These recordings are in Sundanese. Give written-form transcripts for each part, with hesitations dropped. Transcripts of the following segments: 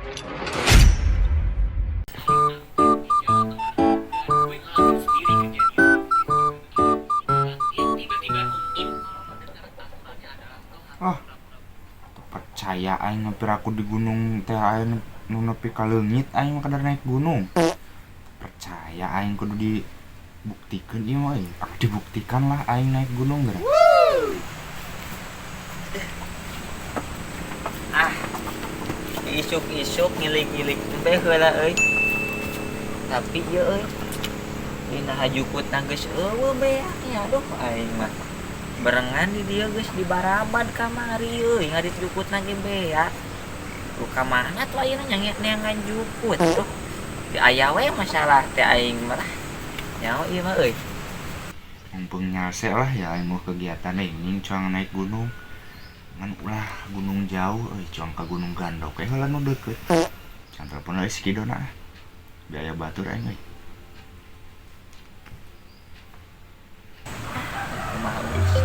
Ah, percaya aing hampir aku di gunung teh aing nu nepi ka leungit aing mah kadar naik gunung. Percaya aing kudu dibuktikeun ieu mah euy. Dibuktikan lah aing naik gunung geura. Ah, isuk-isuk ngilik-ngilik embe heula euy. Tapi ieu euy, dina hajukutna geus eueuh beak nya, aduh aing mah. Barengan di dieu geus dibarabad kamari euy, ngarit jukutna ge beak. Tuh ka mana tuh ayeuna nya neangan jukut tuh. Di aya we masalah teh aing mah lah. Nyaho ieu mah euy. Mumpung nyalse lah ya aing mau kegiatan euy, mending cuang naik gunung. Ngan ulah gunung jauh euy, cuang ka Gunung Gandok we heula nu deukeut. Can telepon euy si Kidona ah. Biaya batur aing euy. Kumaha urusan.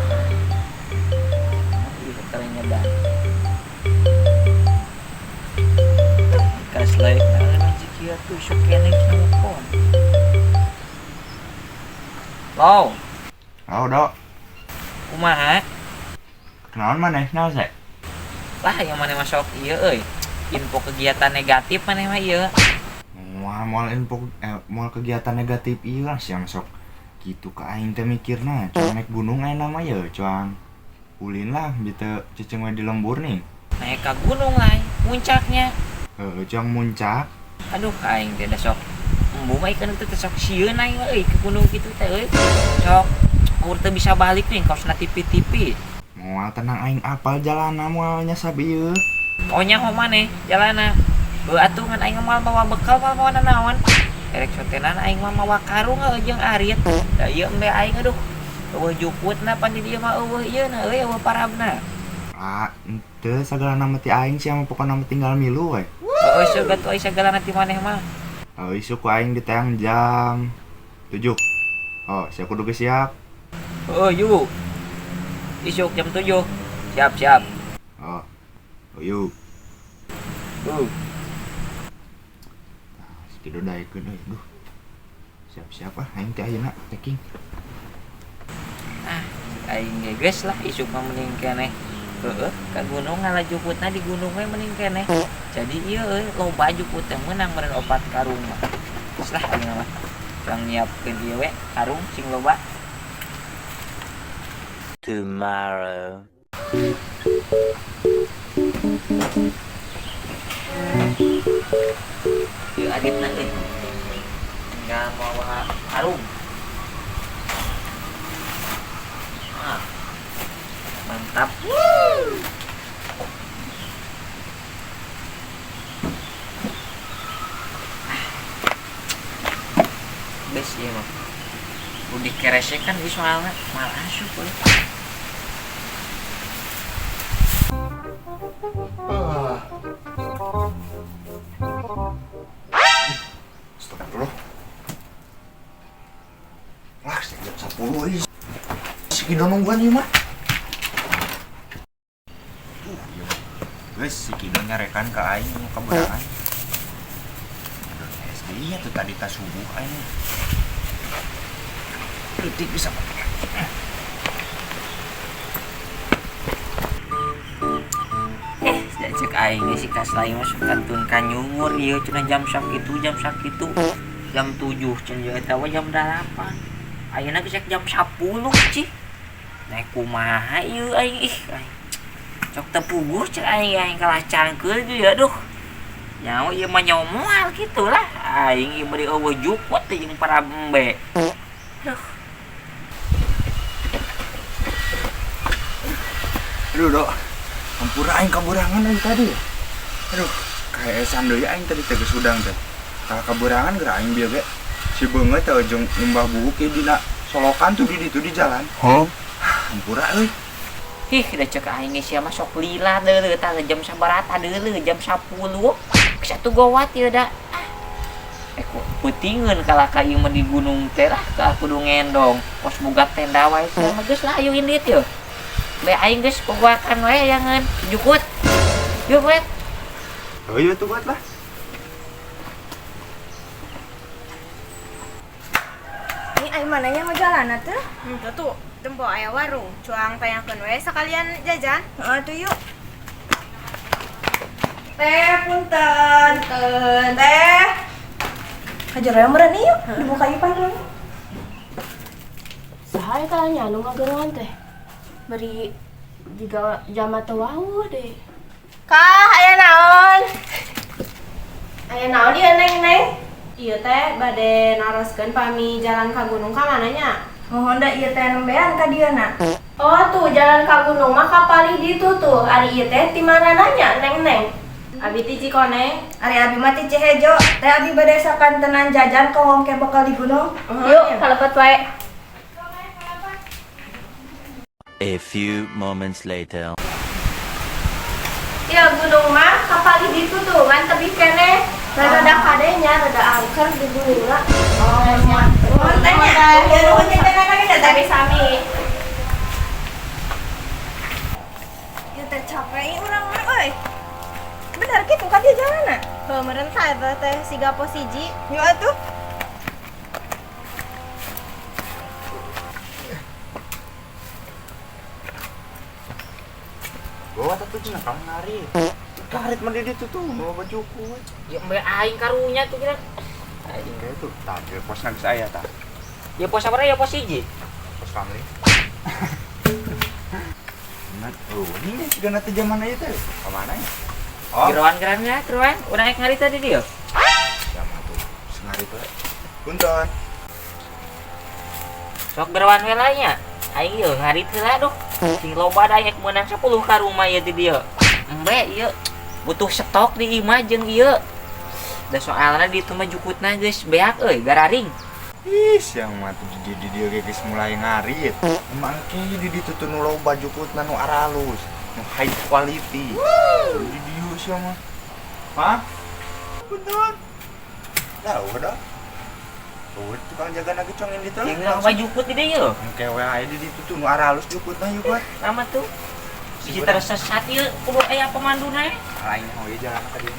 Ieu kalenya. Kas lain naon kieu tuh isuk keneh telepon. Low, Halo, Dok. Kumaha? Kenalan maneh nyalse? Lah yang mana masuk ieu euy. Info kegiatan negatif maneh mah ieu. Moal moal info moal kegiatan negatif ieu lah sia sok kitu ka aing teh mikirna cuang naik gunung ayeuna mah ye cuang ulin lah gitu cicing we di lembur nih. Naik ka gunung lah puncaknya. Heuh, cuang muncak. Aduh aing teh da sok embung mah ikan teh sok sieun aing mah euy ke gunung kitu teh euy. Sok umur teu bisa balik nih kaosna TV-TV. Moal tenang aing apal jalana moal nyasab ieu. Oh nyaho maneh jalana. Heuh atuh ngan aing moal mawa bekal moal mawa nanaon. Erek sotenan aing mah mawa karung euy jeung arit. Da ieu embe aing aduh. Eueuh jukutna pan di dieu mah eueuh ieu na euy eueuh parabna. Ah, henteu sagalana mah ti aing sia mah pokona mah tinggal milu we. Heueuh siga tuh ai sagalana ti maneh mah. Heuh, isuk ku aing diteang jam 7. Oh, sia kudu geus siap. Heueuh yu. Isuk jam 7. Siap siap. Oh. Oh yuk. Tuh. Nah, si Kido daekeun euy, duh. Siap-siap ah aing teh ayeuna packing. Ah, aing ge geus lah isuk mah mending keneh. Heueuh, ka gunung ngala jukutna di gunung we mending keneh. Jadi ieu euy loba jukut teh meunang meureun 4 karung mah. Geus lah aing mah. Urang nyiapkeun ieu we karung sing loba. Tomorrow. Ieu aditna euy. Tinggal mawa karung. Ah. Mantap. Geus ieu mah. Udah keresek kan ieu soalna mal asup euy. Astagfirullah. Lah, jam 10 euy. Si Kido nungguan ieu mah. Ieu mah. Geus si Kido nyarekan ka aing nu kaberangan. Aduh, SD nya tuh tadi tas subuh aing. Leutik bisa pakai. Cek aing si Kaslai mah sok kantun kanyungur ieu cenah jam sakitu jam sakitu jam 7 cenah eta we jam 8. Ayeuna geus jam 10 cih. Naik kumaha ieu aing ih aing. Sok teu puguh cek aing aing kalah cangkeul deui aduh. Nyaho ieu mah nyaho moal kitu lah. Aing ieu bari eueuh jukut teh jeung para embe. Aduh. Aduh, Dok. Hampura aing kaburangan aing tadi. Aduh, kaesan deui aing tadi teh geus hudang teh. Tah kaburangan geura aing bieu ge. Si beungeut teh ujung ngumbah buuk ieu dina solokan tuh di ditu di jalan. Huh? Hampura euy. Ih, da cek aing ge sia mah sok lila deuleu tah jam sabaraha deuleu jam 10. Geus atuh gowat ieu da. Ah. Ku peutingeun kalah ka ieu mah di gunung teh lah ka kudu ngendong. Kos boga tenda wae sia mah geus lah ayo indit yeuh. Be aing geus bogoakan we yangeun jukut. Yuk we. Oh iya tuh buat lah. Ini ayo mananya mau jalan atuh? Henteu tuh, tempo aya warung. Cuang tanyakeun we sekalian jajan. Heeh tuh yuk. Teh punten, teh. Kajar aya meureun ieu, dibuka ieu pan. Saha eta nya anu ngageroan teh? Beri jiga jama teu wawuh deh. Kah, aya naon? Aya naon ieu neng-neng? Ieu teh bade naroskeun pami jalan ka gunung ka mana nya? Mohon da ieu teh nembean ka dieu na. Oh tuh jalan ka gunung mah kapalih ditu tuh. Ari ieu teh ti mana nanya neng-neng? Abi ti Cikoneng. Ari abi mah ti Cihejo. Teh abi bade sakantenan jajan ka wong ke bekal di gunung. Yuk, kalebet wae. A few moments later. Ya gunung mah kapalih ditu tuh ngan tebih keneh. Rada kade nya rada angker di gunungna. Oh, nuhun teh nya. Ya nuhun jajanan lagi da teh sami. Ieu teh capek urang mah euy. Bener kitu ka dieu jalanna? Heuh meureun tah eta teh siga pos hiji. Yuk atuh. Bawa tatu cenah ka ngarit. Karit mah di ditu tuh bawa bajuku. Ya embe aing karunya tuh kira. Aing kayak tuh tah posna geus aya tah. Ya pos sabaraha ya pos hiji? Pos kamari. Nah, oh ini sigana teh zaman ieu teh. Ka mana ya? Oh. Geroan-geroan ya, geroan. Urang rek ngarit tadi dieu. Siapa tuh? Sengarit we. Punten. Sok geroan we lah nya. Aing ieu ngarit heula duh. Sing loba da aing meunang 10 ka rumah ieu di dieu. Embe ieu butuh stok di imah jeung ieu. Da soalna di ditu mah jukutna geus beak euy, gararing. Ih, siang mah tuh di dieu ge geus mulai ngarit. Emang ke di ditu tuh nu loba jukutna nu aralus, nu high quality. Di dieu siang mah. Hah? Punten. Tahu dah. Oh, tukang jaga lagi congin di teh. Jeung loba jukut di dieu. Engke we aya di ditu tuh nu aralus jukutna yuk buat. Lama tuh. Bisi tersesat ieu kudu aya pemanduna. Lain we jalan ka dieu.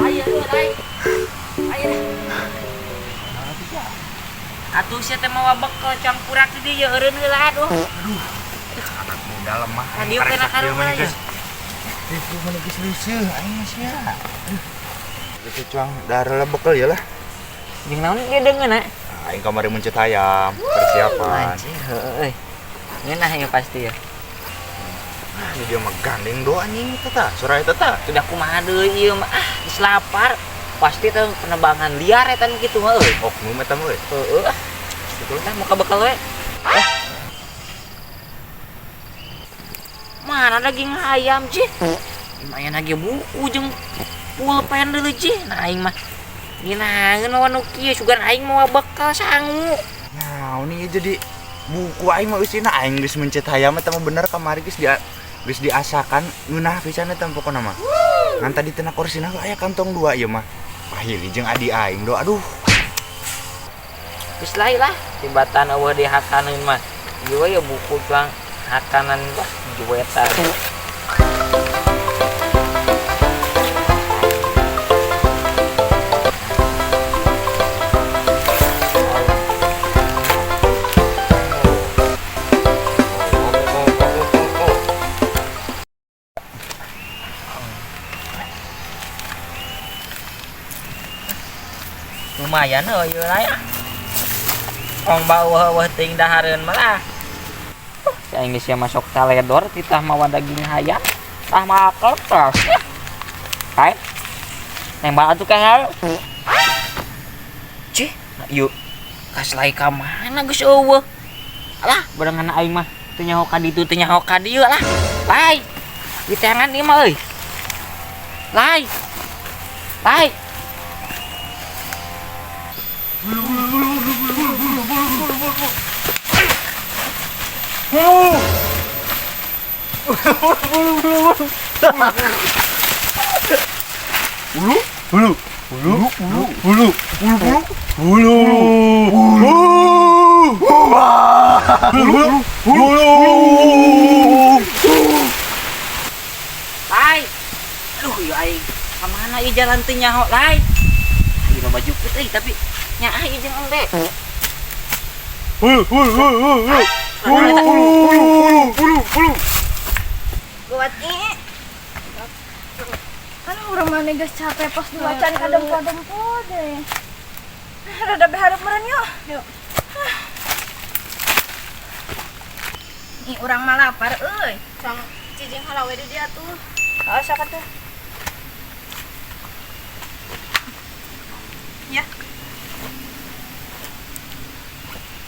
Ayo, ayo. Ayo. Atuh sia teh mawa bekel campurak di dieu eureun heula aduh. Aduh. Anak muda lemah. Dieu kena karuna ya. Itu mana geus leuseung aing mah sia. Aduh. Geus cuang darah bekel ya lah. Jeung naon ieu deungeun Aing kamari mencet hayam, persiapan. Anjir heueuh. Ngeunah ya pasti ya. Nah, ini dia mah gandeng doa anjing eta tah, sora eta tah. Sudah kumaha deui ieu mah ah, geus lapar. Pasti teh penebangan liar eta nu kitu mah euy. Oknum eta mah euy. Heueuh. Gitu lah muka bekal we. Ah. Mana daging ayam cih? Lumayan lagi buku jeung pulpen deui cih. Nah aing mah nginaheun mawa nu kieu sugan aing mawa bekal sangu. Nah, ini jadi buku aing mah eusina aing geus mencet hayam eta mah bener kamari geus geus diasakan ngeunah pisan eta pokona mah. Ngan tadi teh na korsina aya kantong 2 ieu mah. Pahili jeung adi aing do aduh. Geus lain lah tibatan eueuh dihakaneun mah. Ieu we buku cuang hakanan wah juwetan. Lumayan euy lah ya. Ong bau-bau teuing dahareun mah lah. Aing geus masuk taledor titah mawa daging hayam, tah makel terus. Hai. Nembak atuh ka. Cih, yuk. Kaslai ka mana geus eueuh. Alah, barengan aing mah teu nyaho ka ditu teu nyaho ka dieu lah. Lai. Diteangan ieu mah euy. Lai. Lai. Bulu bulu bulu bulu bulu bulu bulu bulu. Lai. Aduh, ieu aing. Ka mana ieu jalan teu nyaho, Lai? Ieu loba jukut euy, tapi nyaah ieu jeung embe. Gawat ih. Aduh, urang mana geus capek pas diwacan kadem-kadempo deh. Rada beharep meureun yuk. Yuk. Ih, urang mah lapar euy. Cang cicing heula we di dia tuh. Oh, sok atuh. Ya.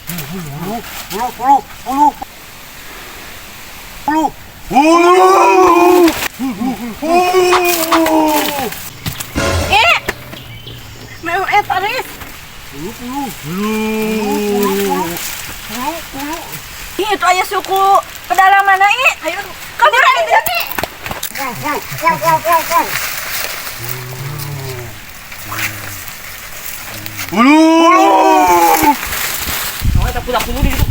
Bulu bulu bulu bulu bulu bulu. Eh. Mau eta Riz. Bulu bulu bulu bulu bulu. Ih, itu aya suku pedalaman ih. Ayo kabur aja nih. Bulu bulu bulu bulu bulu. Bulu. Oh, eta budak bulu di ditu.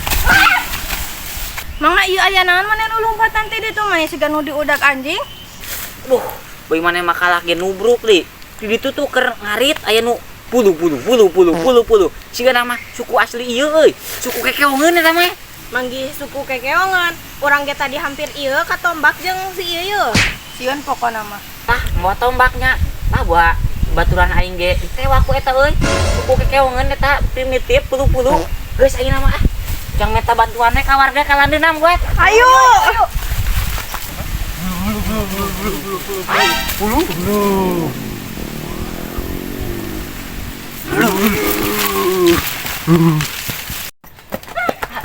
Mangga ieu aya naon maneh nu lompatan ti ditu mah siga nu diudak anjing. Duh, bae maneh mah kalah ge nubruk li. Di ditu tuh keur ngarit aya nu pulu pulu pulu pulu pulu pulu. Siga nama suku asli ieu euy. Suku kekeongeun eta mah. Manggih suku kekeongeun. Urang ge tadi hampir ieu katombak jeung si ieu yeuh. Sieun pokona mah. Tah, moal tombaknya. Tah buah baturan aing ge ditewak ku eta euy. Suku kekeongeun eta primitif pulu-pulu. Geus ayeuna mah ah. Jang meta bantuannya ka warga ka landeunam buat. Ayo. Ayo. Bulu bulu.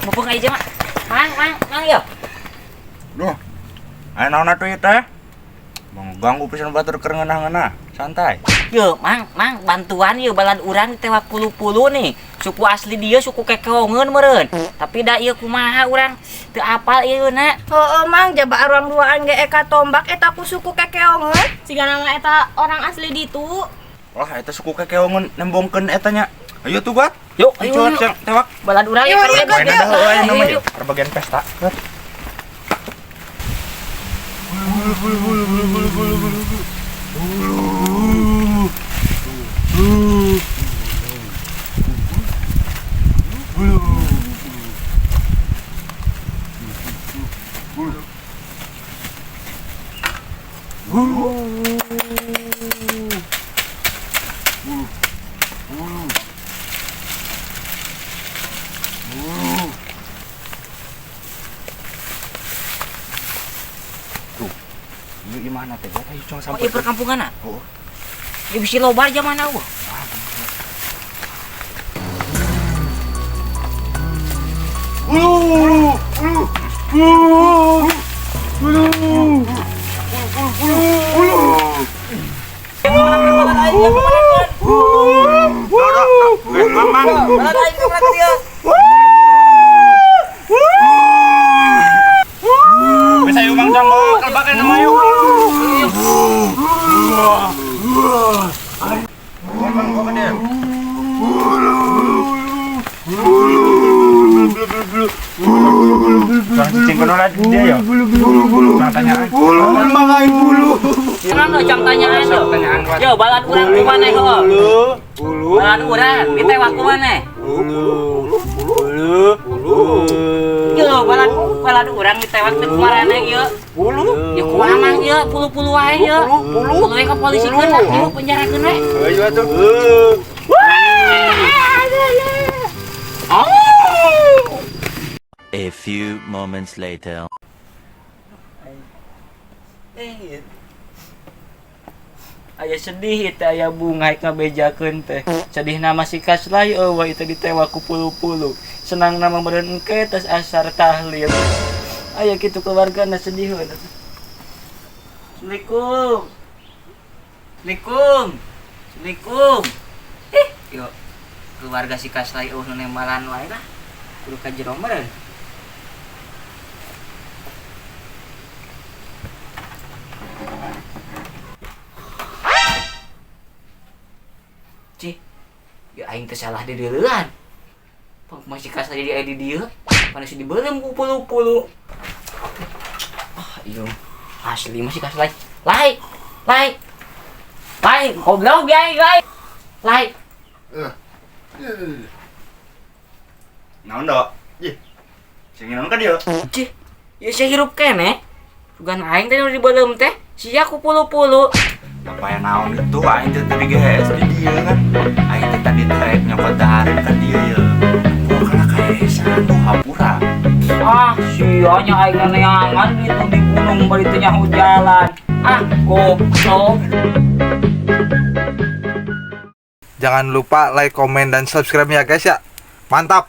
Mumpung aja mah. Mang, mang, mang yo. Duh. Aya naon atuh ieu teh? Mengganggu pisan batur keur ngeunah-ngeunah. Santai. Yo, mang, mang, bantuan yo balad urang ditewak pulu-pulu nih. Suku asli dia suku kekeongeun meureun. Tapi da ieu kumaha urang teu apal ieu na. Heueuh mang, jaba urang duaan ge eka tombak eta ku suku kekeongeun. Sigana mah eta orang asli ditu. Wah, eta suku kekeongeun nembongkeun eta nya. Ayo tuh, Gat. Yuk, ayo, ayo, tewak. Balad urang Yuk, yuk, Main yuk. ada heueuh aya nama Ayo, yuk. Perbagian pesta. Gat. Bulu bulu bulu bulu bulu bulu bulu. Bulu. Bulu. Bulu. Bulu. Bulu. Bulu. Bulu. Bulu. Tuh. Ini gimana teh? Buat ayo cong Oh, sampai. ieu perkampungan ah. Oh. Ieu bisi lobar zaman eueuh. Bulu. Bulu. Bulu. Bulu. Bulu. Bulu. Balad aing ka dia. Bisa yuk Mang Jang bawa kelbakan sama yuk. Bang, bawa ke dia. Jangan cicing kono lagi dia ya. Jangan tanyaan. Senang lo jang tanyaan lo. Yo, balad urang ku maneh heueuh. Balad urang ditewak ku maneh. Yo, balad balad urang ditewak teh kumaraneh ieu. Ya kumaha mang ieu pulu-pulu wae ieu. Pulu we ka polisikeun lah, ieu penjarakeun we. Ayo atuh. A few moments later. Eh, aya sedih teh aya bunga ngabejakeun teh. Sedih nama si Kaslay eueuh itu ditewak ku pulu-pulu. Senang nama meureun engke tos asar tahlil. Aya kitu keluargana sedih we. Assalamualaikum. Assalamualaikum. Assalamualaikum. Eh, yo keluarga si Kaslay eueuh nu nembalan wae lah. Kudu ka jero meureun. Cih, ya aing teh salah dideuleuan. Pang Masih kasar jadi aya di dieu. Mana sih dibeuleum ku pulu-pulu. Ah, iya. Asli masih kasar lai. Lai. Lai. Lai, goblok ya, lai. Lai. Naon dok? Ih. Sing naon ka dieu? Cih, ya sia hirup keneh. Sugan aing teh nu dibeuleum teh, sia ku pulu-pulu. Apa yang naon itu aing teh tadi geus di dieu kan. Aing teh tadi teh rek nyokot dahareun ka dieu ye. Kalah kaesan tuh hampura. Ah, sia nya aing neangan gitu di gunung bari teu nyaho jalan. Ah, goblok. Jangan lupa like, komen, dan subscribe ya guys ya. Mantap!